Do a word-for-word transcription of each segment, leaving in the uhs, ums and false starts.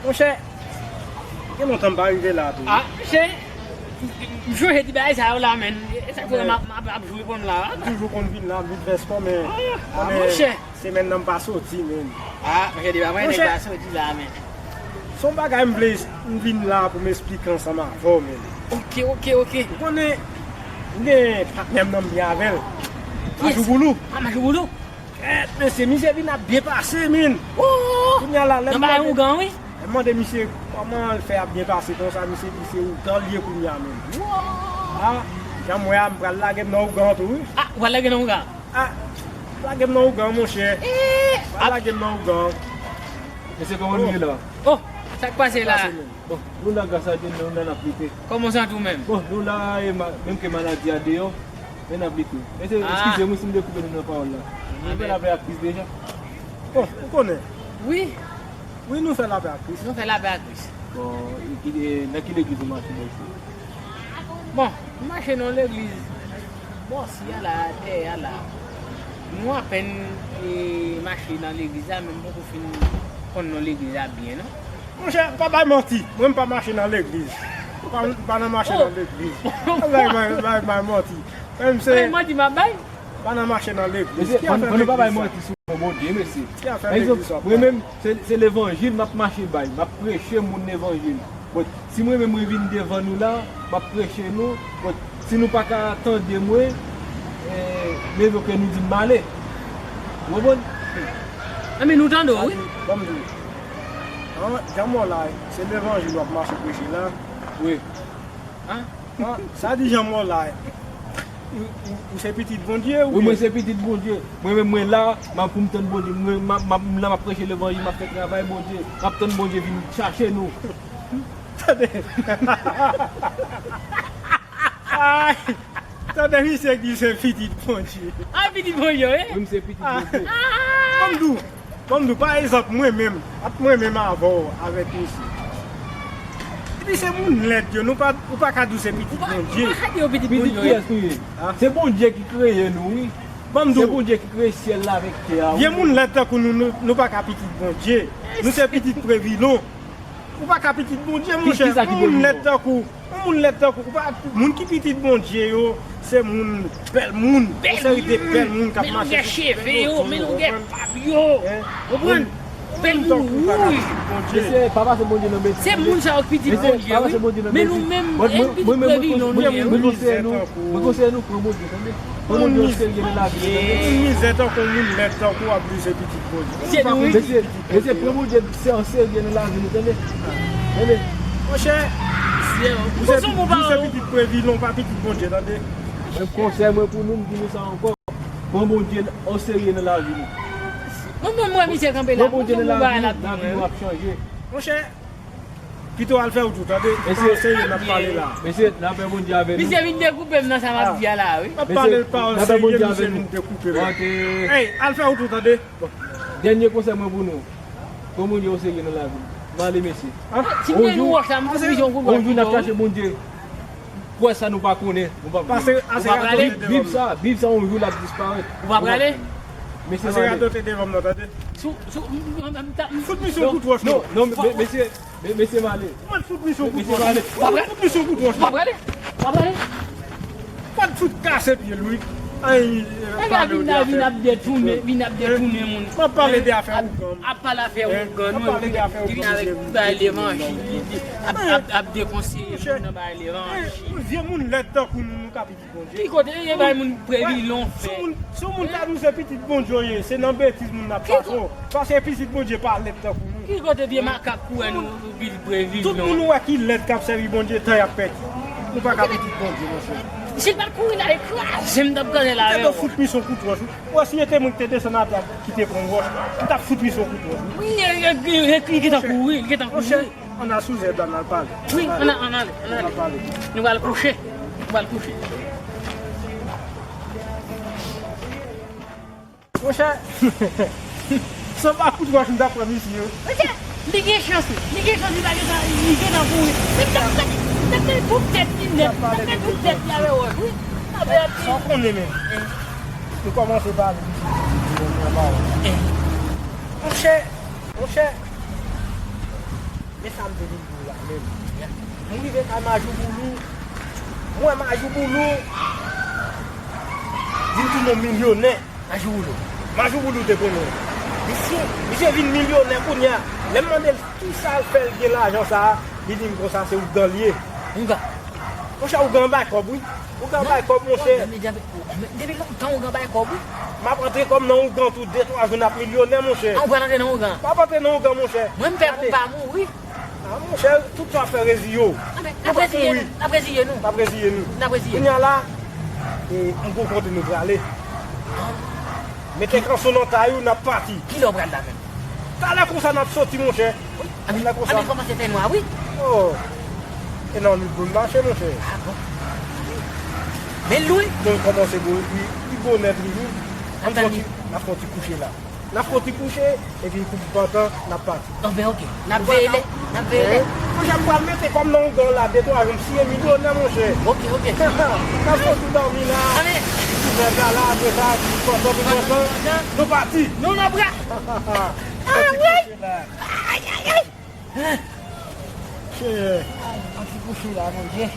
Monchè, gen lontan m pa rive la tou. Ah, monchè, m sonje ti bagay sa yo la, menn. E sa k fè m ap, ap, ap jwe konn la. M toujou konn vin la, m vin vès kò, men ah, ah, konnen monchè, semèn nan m pa soti, menn. Ah, monchè, depi apre nèg pa soti la, menn. Se yon bagay m vle, m vin la pou m esplike ansanm avè w, menn. Ok, ok, ok. Ou konnen, m gen patnè m nan m byen avè l. Majouboulou. Ah, Majouboulou. Kèt, mesye, misye vin ap byen pase, menn. Oh! Kounye a la, lè m mande, lè m mande misye kòman l fè ap byen pase konsa, misye di se ougan l ye kounye a, menn. Ah, jan m wè a, m pral lage m nan ougan tou, wi. Ah, ou pral lage nan ougan? Ah, lage m nan ougan, monchè. Eh! Pral lage m nan ougan. Mesye, kòman nou ye la? Oh, sa k pase la? Bon, nou la gras a Dye, nou la n ap lite. Kòman w santi w menm? Bon, nou la, e ma-, menm ke maladi a deyò, men n ap lite. Mesye, eskize m wi si m te koupe nou nan pawòl la. Nou fè lapè ak Kris deja? Bon, ou konnen. Wi. Wi, nou fè lapè ak Kris. Nou fè lapè ak Kris. Bon, e ki, e nan ki legliz ou mache bò isit? Bon, m mache nan legliz bò si a la, dèyè a la. Nou apèn, e, mache nan legliz la, men m poko fin konn non legliz la byen, non. Monchè, pa bay manti. Mwen, m pa mache nan legliz. M pa, m pa nan mache nan legliz. Pa bay, bay, bay, bay manti. Menm se bay manti m ap bay. Pa nan mache nan legliz. Mesye, ki afè legliz sa? Ann nou pa bay manti sou non Bondye, mesye. Ki afè legliz sa? Pa egzanp, mwen menm, se, se levanjil m ap mache bay. M ap preche moun levanjil. Bon, si mwen menm mwen vin devan nou la, m ap preche nou, bon, si nou pa ka tande mwen, eh, mezon ke nou di m ale. Ou konprann? Anben, nou tande w, wi. Sa di, ban m di w. An, jan m wè w la, se levanjil w ap mache preche la. Wi. An? An, sa di jan m wè w la. Ou, ou, ou se pitit Bondye, ou byen? Wi, mwen se pitit Bondye. Mwen menm, mwen la, m ap pou m tann Bondye. Mwen, m ap, m ap, m la, m ap preche levanjil, m ap fè travay Bondye. M ap tann Bondye vin chache nou. Tande. Ay, tande misye ki se pitit Bondye. Ah, pitit Bondye, wi? Wi, m se pitit Bondye. Ban m di w, ban m di w, pa egzanp, mwen menm, ant mwen menm avè w, avèk misye. Epi se moun lèd yo, nou pa, ou pa ka di w se pitit Bondye. Ou pa ka di yo pitit Bondye. Pitit kiyès nou ye? Se Bondye ki kreye nou, wi. Ban m di w. Se Bondye ki kreye syèl la avèk tè a, wi. Vye moun lèd tankou nou, nou, nou pa ka pitit Bondye. Nou se pitit Previlon. Ou pa ka pitit Bondye, monchè. Yon moun lèd tankou, yon moun lèd tankou, ou pa, moun ki pitit Bondye yo, se moun, bèl moun, yon seri de bèl moun k ap mache sou bèl oto, ou konprann? Bèl moun tankou ou pa ka pitit Bondye. Mesye, pa pase Bondye nan betiz. Se moun sa yo k pitit Bondye, wi. Men nou menm, pitit Previlon nou ye, wi. Mwen konseye nou, mwen konseye nou pran Bondye, tande. Pran Bondye an serye nan lavi nou, tande. Moun mizè tankou, moun lèd tankou w ap di se pitit Bondye. Mesye, mesye, pran Bondye an serye nan lavi nou, tande. Tande. Monchè, ou se pitit Previlon, pa pitit Bondye, tande. Menm konsèy mwen pou nou, m di nou sa ankò. Pran Bondye an serye nan lavi nou. Mwen, mwen, mwen, misye kanpe la. Pran Bondye nan lavi nou, lavi nou ap chanje. Monchè, pito al fè wout ou, tande. Mesye, pa seye n ap pale la. Mesye, n ap fè Bondye avè nou. Misye vin dekoupe m nan sa m ap di a la, wi. M ap pale l pawòl serye, misye vin dekoupe m. Ey, al fè wout ou, tande. Bon, dènye konsèy mwen pou nou. Pran Bondye o serye nan lavi nou. M ale, mesye. Si m te yon wòch la, m fout misye yon kout wòch pito. On jou n ap chache Bondye. Kwè sa nou pa konnen. Nou pa, pase, pase, Bib, Bib sa, Bib sa, yon jou l ap disparèt. Ou pa prale? Mesye, pase radote devan m nan, tande. Sou, sou, m, m, m, m, fout misye yon kout wòch, non, non, mesye, mesye, m ale. Mwen fout misye yon kout wòch. Fout misye yon kout wòch. Ou pa prale? Ou pa prale? Fò n fout kase pye l, wi. Ay, nèg la vin la, vin ap detounen, vin ap detounen moun. M ap pale de afè ougan. Ap pale afè ougan, nou, vin avèk bagay levanjil, ap, ap, ap dekonseye moun nan bagay levanjil. Vye moun lèd tankou nou, nou ka pitit Bondye. Ki kote, e bay moun Previlon fè? Si yon moun, si yon moun ta di w se pitit Bondye w ye, se nan betiz moun nan ap pase w. Paske pitit Bondye pa lèd tankou nou. Ki kote vye makak kourè nou, nou pitit Previlon? Tout moun ou wè ki lèd k ap sèvi Bondye, tan y ap pèdi. Nou pa ka pitit Bondye, monchè. Si l pa t kouri la, li kraze m, t ap kraze l avè w. Ou fout misye yon kout wòch, wi. Ou wè si se te mwen ki te desann atè a, ki te pran wòch, m t ap fout misye yon kout wòch, wi. Wi, e, e, e, e, li gentan kouri, li gentan kouri. Ann al sou zèb la, n al pale. Wi, ann al, ann al, ann al. Nou pral kouche. Nou pral kouche. Monchè, se pa kout wòch m t ap pran misye. Monchè, li gen chans, li gen chans, li pa gen sa, li gentan kouri. Men m t ap, m t ap, m t ap fè tout tèt li nèt, m t ap fè tout tèt li avè wòch, wi. Sa w konnen menm. Nou kòmanse pale misye. Monchè, monchè. Men sa m te vin di w la menm. M rive kay Majou Boulou. M wè Majou Boulou vin tounen yon milyonè. Majou Boulou. Majou Boulou te konnen. Misye, misye vin milyonè kounye a. Lè m mande l kisa l fè l gen lajan sa a, li di m konsa se ougan l ye. Ougan. Monchè, ougan bay kòb, wi. Ougan bay kòb, monchè. Depi, depi lontan ougan bay kòb, wi. M ap antre kòb nan ougan tou, de twa jou n ap milyonè, monchè. An, ou pral antre nan ougan? M ap antre nan ougan, monchè. Mwen, m pè pou m pa mouri. Ah, monchè, tout sa fè reziye w. N ap reziye nou. N ap reziye nou. N ap reziye nou. N ap reziye nou. Kounye a la, e, m gon kote nou prale. Mete kanson nan tay ou, n ap pati. Kilè w pral la menm? Talè konsa n ap soti, monchè. Talè konsa. Ann kòmanse fè nwa, wi. Oh. E nan nwit pou n mache, monchè. Ah bon? Men lwen. Bon, kòmanse bon, li, li bonè toujou. N ap fè yon ti, n ap fè yon ti kouche la. N ap fè yon ti kouche, epi kou pantan, n ap pati. Bon, ben, oke. N ap veye lè, n ap veye lè. Monchè, m pral mete kòb nan ougan w la, de twa jou, m siye milyonè, monchè. Oke, oke. N ap soti dòmi la. Ann. Kouvèt la, la, apre sa, kou pantan, kou pantan, nou pati. Nou nan bra. Ah, wi. Ay, ay, ay. An ti kouche la, Bondye.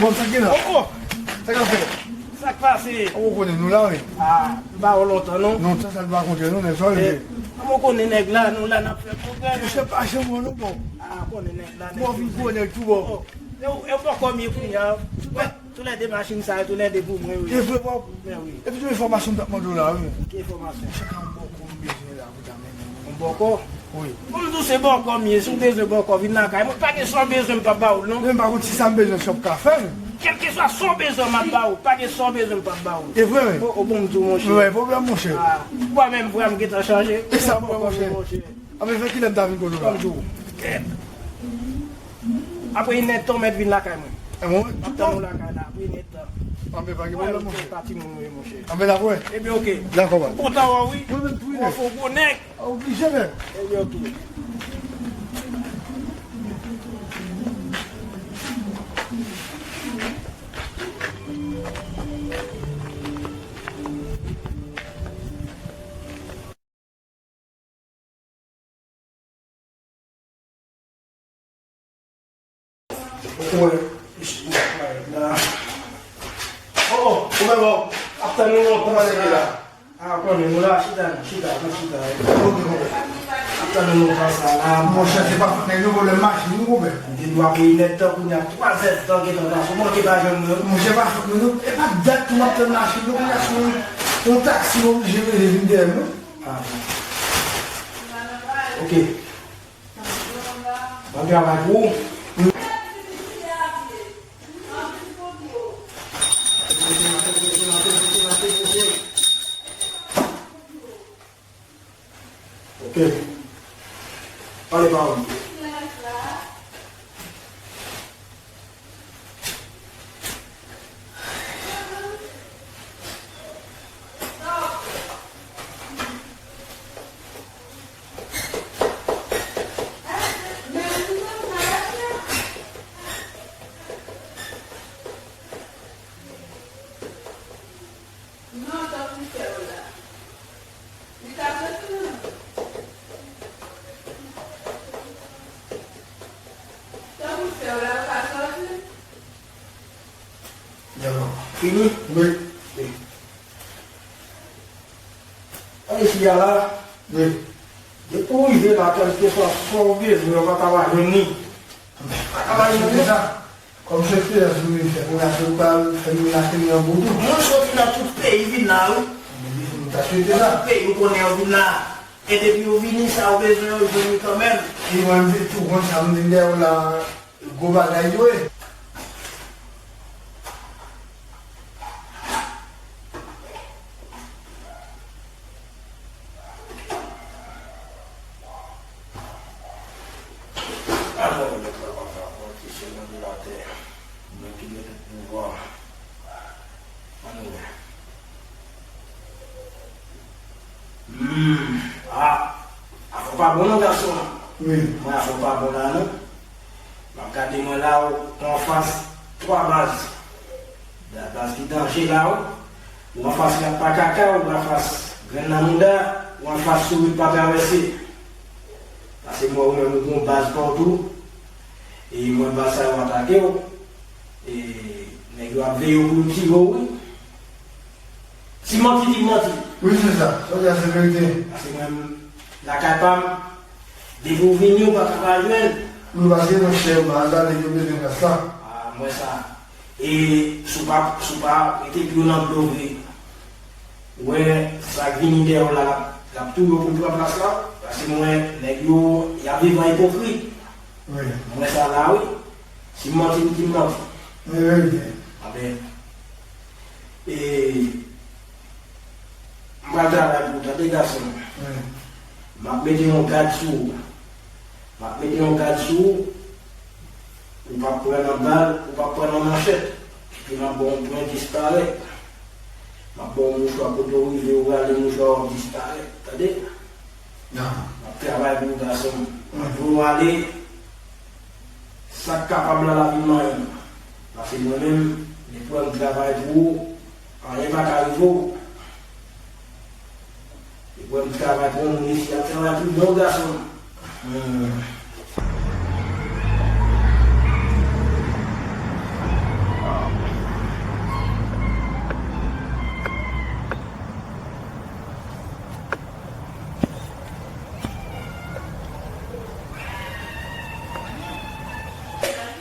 Bon, sa k gen la? Oh, oh! Sa k ap fèt? Sa k pase? Ou konnen nou la, wi. Ah, m pa wè w lontan, non. Lontan sa, nou pa kontre, non, nèg sa, wi. Eh, ou konnen nèg la, nou la, n ap fè pwogrè, non. Monchè, pa janm wè w, non, bon. Ah, konnen nèg la, nèg. Bon, vin gwo nèg tou, bon. Oh, e w, e w bòkò m ye kounye a. Toulède machin sa yo, toulède pou mwen, wi. E vre, pòp? Men wi. Epi, yon enfòmasyon m t ap mande w la, wi. Ki enfòmasyon? Chak an bòkò m bezwen la pou ta mennen. Yon bòkò? Wi. Bon, m di w se bòkò m ye, si w bezwen bòkò, vin lakay mwen. Pa gen sa w bezwen, m p ap ba w l, non. Men m pa konn si sa m bezwen, si w ap ka fè l. Kèlkeswa sa w bezwen, m ap ba w. Pa gen sa w bezwen, m p ap ba w l. E vre, wi? O, o, bon, m di w, monchè. Wi, pwoblèm, monchè. Ah, ou pa menm vre, m gentan chanje. E sa, monchè. Anben, fè kilè m ta vin kote w la? Kòm di w. Apre inèdtan, w mèt vin lakay mwen. E bon, m ap tann ou lakay la, apre inèdtan. Anben, pa gen pwoblèm, monchè. Pa timoun ou ye, monchè. Anben, n ap wè. Ebyen, oke. Dakò, papa. M kontan wè w, wi. Mwen menm tou, wi. Ou fè w gwo nèg. Oblije, menm. Ebyen, oke. Ou wè, isi, la. Oh, oh, ou menm, oh, ap tann nou lontan sa la. Ah, konnen nou la, chita, chita, pran chita. Ap tann nou lontan sa la. Monchè, se pa fòt nèg yo, pwoblèm machin nou, konpè. M te dwe apre inèdtan, kounye a twazèdtan gentan pase, ou manke pa jwenn mwen. Monchè, pa fòt nou, non. E pa dat pou m ap tann machin, non, kounye a se yon, yon taksi, m oblije rele vin dèyè m, non. Ah, bon. Ok. Bon travay pou ou. Ok. Pale pawòl. Non, tanpri, fè w la. Li ka soti, non? Tanpri, fè w la, ou ka soti? Dakò. Fini? Wi. Wi. Ann isi a la. Wi. Depi w rive la, kèlkeswa sa w bezwen, ou pa ka pa jwenn li. Pa ka pa jwenn li. Sa. Kòm se eksperyans nou vin fè, kounye a se ou pral fè nou lage nou nan boudou. Moun soti nan tout peyi vin la, wi. Nan tout peyi, ou konnen yo vin la. E depi yo vini, sa yo bezwen, yo jwenn li kanmenm. E mwen, m vin tou konn sa m vin dèyè w la, gwo bagay yo ye. Alò, mèt la pa ka konte sou mwen de latè. Mwen ki gen tout pouvwa. Ann wè. Hmm, a, afè w pa bon non, gason. Wi. Mwen, afè w pa bon la non. M ap gade mwen la, ou anfas twa baz. Baz ki danje la, wi. Ou anfas rat pa kaka, ou anfas grenn nan mouda, ou anfas sourit pa travèse. Paske mwen, ou menm, ou gon baz pa w tou. E mwen, baz sa yo atake w. E nèg yo ap veye w pou yo tire w, wi. Ti manti, ti manti. Wi, se sa. Sa w di a se verite. Paske mwen, lakay pa m, depi w vini, ou pa ka pa jwenn. Wi, paske nou chè yo, pa aza, nèg yo bezwen gras la. A, mwen sa. E si w pa, si w pa mete pye w nan dlo vre, ou wè sa k vini dèyè w la, l ap, l ap touye w pou l pran plas la. Paske mwen, nèg yo, y ap viv an ipokrit. Wi. Mwen sa la, wi. Si m manti, m di m manti. Wi, wi, wi. Anben, e, m pral travay pou ou, tande, gason. Wi. M ap mete yon gad sou ou. M ap mete yon gad sou ou. Ou p ap pran nan bal, ou p ap pran nan manchèt. Epi m ap ba w yon pwen disparèt. M ap ba w yon mouchwa kote w rive, ou rale mouchwa w ap disparèt. Tande? M ap travay pou ou, gason m. M ap voye w ale. Sa k kapab la, l ap vin manyen m. Paske mwen menm, depi w wè m travay pou ou, anyen pa ka rive w. Depi w wè m travay pou yon moun isi, y ap travay pou mwen, gason m. Hmm.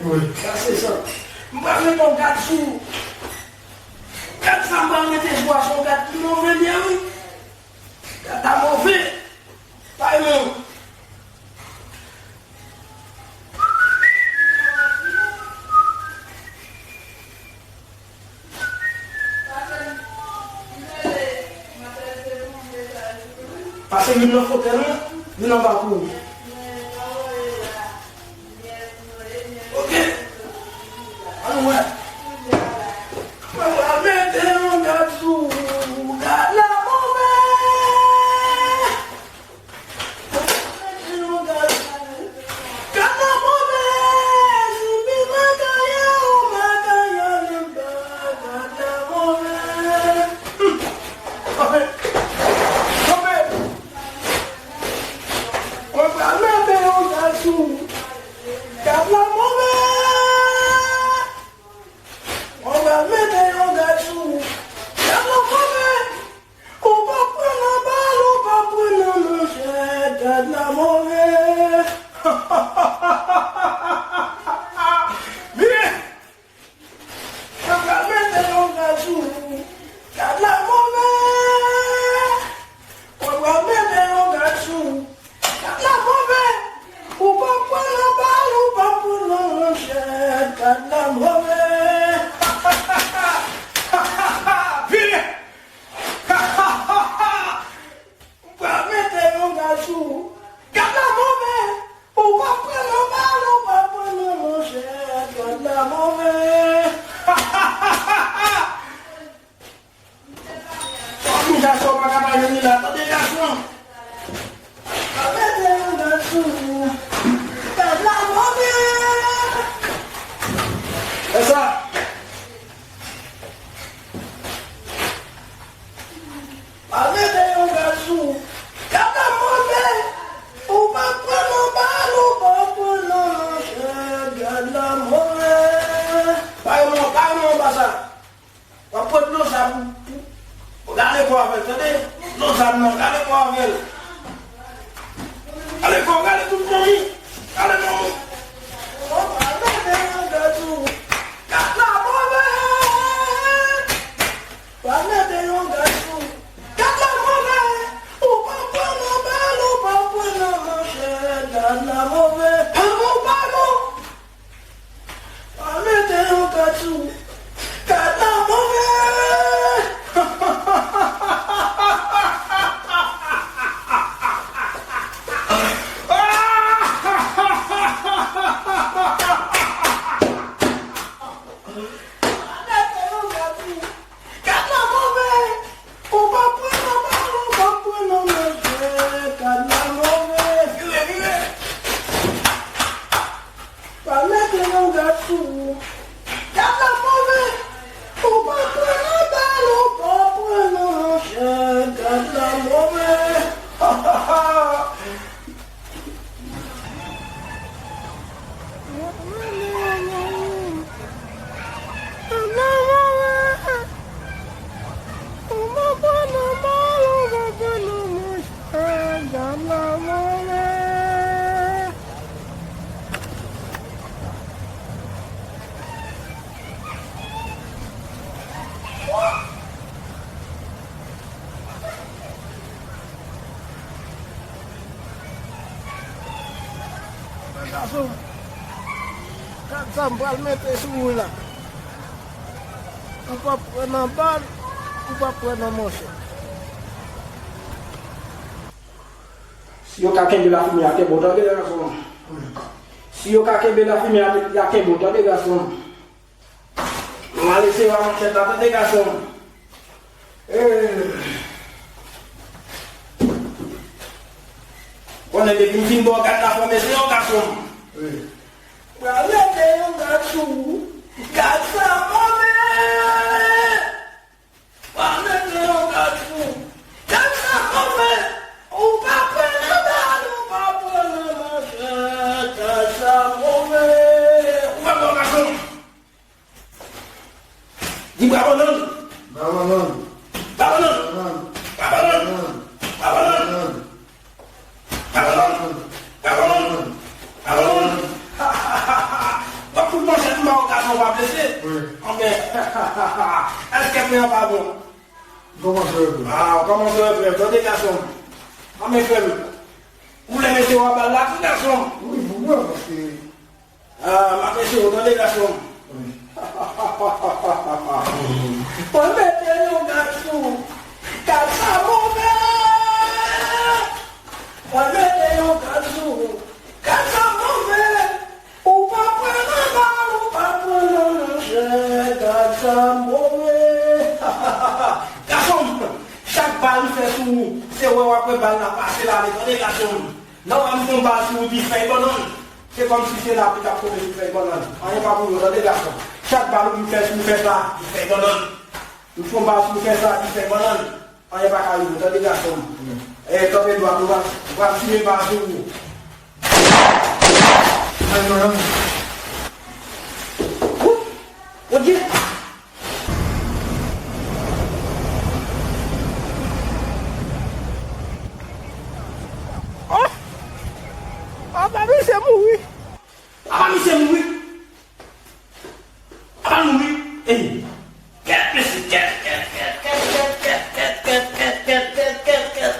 Wi. Sa se sa. M pral mete yon gad sou ou. Gad sa m pral mete sou a, se yon gad ki move li ye, wi. Gad la move. Bay non. Pase youn nan fotèy lan, youn anba kou. Oke. Ann wè. Mwen pral mete yon gad sou ou, gad la move. Gad la move, si pi makaya ou makaya li ba, gad la move. Kanpe, kanpe. Mwen pral mete yon gad sou ou. Gad la move. Mwen pral mete yon gad sou ou. Gad la move. Ou p ap pran nan bal, ou p ap pran nan manchèt, gad la move. Vire! Mwen pral mete yon gad sou ou. Gad la move. Mwen pral mete yon gad sou ou. Gad la move. Ou p ap pran nan bal, ou p ap pran nan manchèt, gad la move. Vire! M pral mete yon gad sou ou. Gad la move. Ou p ap pran nan bal, ou p ap pran nan manchèt, gad la move. Sa w konn sa, sa w pa ka pa jwenn li la, tande gason. Mete yon gad sou ou. Gad la move. Fè sa. Mete yon gad sou ou. Gad la move. Ou p ap pran nan bal, ou p ap pran nan manchèt, gad la move. Bay mwen, bay mwen anba sa. W ap pran dlo sa pou, pou, rale kò avè l, tande? Dlo sa nan, rale kò avè l. Rale kò, rale tout fanmi. Rale fanmi. Mwen pral mete yon gad sou ou. Gad sa m pral mete sou ou la. Ou p ap pran nan bal, ou p ap pran nan manchèt. Si yo ka kenbe lafimen a, kenbe w tande, gason. Si yo ka kenbe lafimen a, kenbe w tande, gason. M a lese w a manchèt la, tande, gason. Eh. Konnen depi m fin ba w gad la, fò mete yon gason. Wi. Pral mete yon gad sou ou. Gad sa move. Pral mete yon gad sou ou. Gad sa move. Ou pa pran nan bal, ou pa pran nan manchèt. Gad sa move. Ou pa bon gason. Di bra bannann. Bra bannann. Bra bannann. Bra bannann. Bra bannann. Bra bannann. Bra bannann. Bra bannann. Bon, kout manchèt m ba w gason pa blese. Wi. Anben. Èske mwen an pa bon? Kòmanse reprè. Ah, kòmanse reprè. Tande gason. Anben, frè m. Ou vle mete w anba l la tou, gason? Wi, pou mwen, paske Ah, m ap ede w, tande, gason. Mwen mete yon gad sou ou. Gad sa move. Mwen mete yon gad sou ou. Gad sa move. Ou pa pran nan bal, ou pa pran nan manchèt. Gad sa move. Gason m, chak bal m fè sou ou, se wè w ap wè bal la pase la, tande, gason m. Lè w wè m fè yon bal sou ou, di fèy bannann. Se kòmsi se lapli k ap tonbe sou fèy bannann. Anyen pa pou yo, tande, gason. Chak bal ou vin fè sou ou, fè sa, di fèy bannann. M fè yon bal sou ou, fè sa, di fèy bannann. Anyen pa ka rive w, tande, gason. Eh, kanpe dwat, ou va, ou va simen bal sou ou. Ay, non, non. Woup! Odye! Oh! Apa misye mouri? Apa misye mouri? Apa mouri? Ey! Kèt, mesye, kèt, kèt,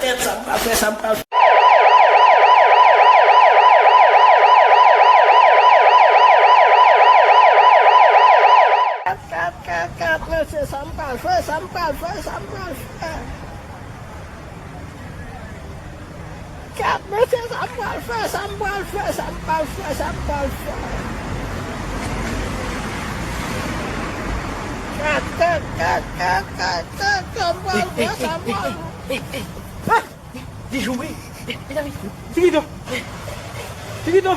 kèt, sa m pral fè, sa m pral fè. Kat, kat, kat, kat, mesye, sa m pral fè, sa m pral fè, sa m pral fè. Kat, mesye, sa m pral fè, sa m pral fè, sa m pral fè, sa m pral fè. Kat, kat, kat, kat, kat, kat, sa m pral fè, sa m pral fè. Ah! Li joure. Mezanmi. Tikito. Tikito.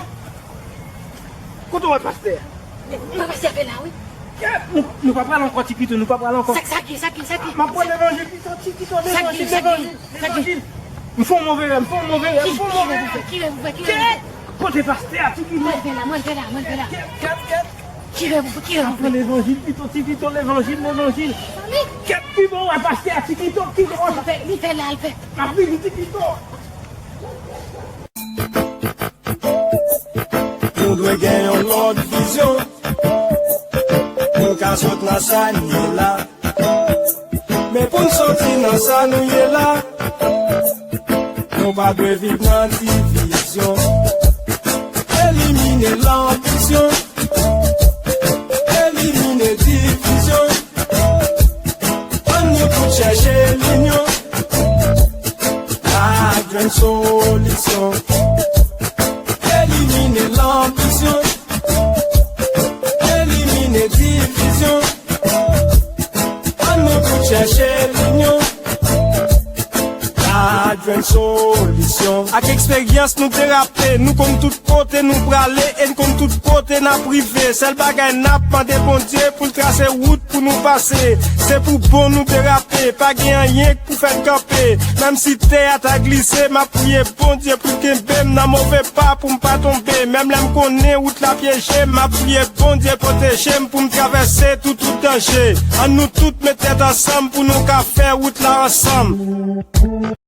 Kote w wè pastè a? Papa, pastè a fè la, wi. Nou, nou pa pral ankò, Tikito, nou pa pral ankò. Sa, sa ki, sa ki, sa ki? M ap pran levanjil, Tikito, levanjil, levanjil, levanjil. M fè yon move rèv, m fè yon move rèv, m fè yon move rèv. Ki rèv ou fè, ki rèv ou fè? Kote pastè a, Tikito? Mwen fè la, mwen fè la, mwen fè la. Kèt, kèt, kèt. Ki rèv ou fè, ki rèv ou fè? Levanjil, Tikito, Tikito, levanjil, levanjil. Kèt, ki bò w wè pastè a, Tikito, ki bò w wè? Li fè, li fè la, li fè. M ap vini, Tikito. Nou dwe gen yon lòt vizyon pou n ka sot nan sa n ye la. Men pou n soti nan sa nou ye la, nou pa dwe viv nan divizyon. Elimine lanbisyon, elimine divizyon. Ann nou tout chèche linyon. La jwenn solisyon. Elimine lanbisyon. Elimine divizyon. Ann nou tout chèche linyon. La jwenn solisyon. Ak eksperyans nou derape, nou konn tout kote nou prale e n konn tout kote n ap rive. Sèl bagay n ap mande Bondye pou l trase wout pou nou pase. Se pou bon nou derape, pa gen anyen k pou fè n kanpe. Menm si tè a ta glise, m ap priye Bondye pou l kenbe m nan move pa pou m pa tonbe. Menm lè m konnen wout la pyeje, m ap priye Bondye pwoteje m pou m travèse tout, tout danje. Ann nou tout met tèt ansanm pou nou ka fè wout la ansanm.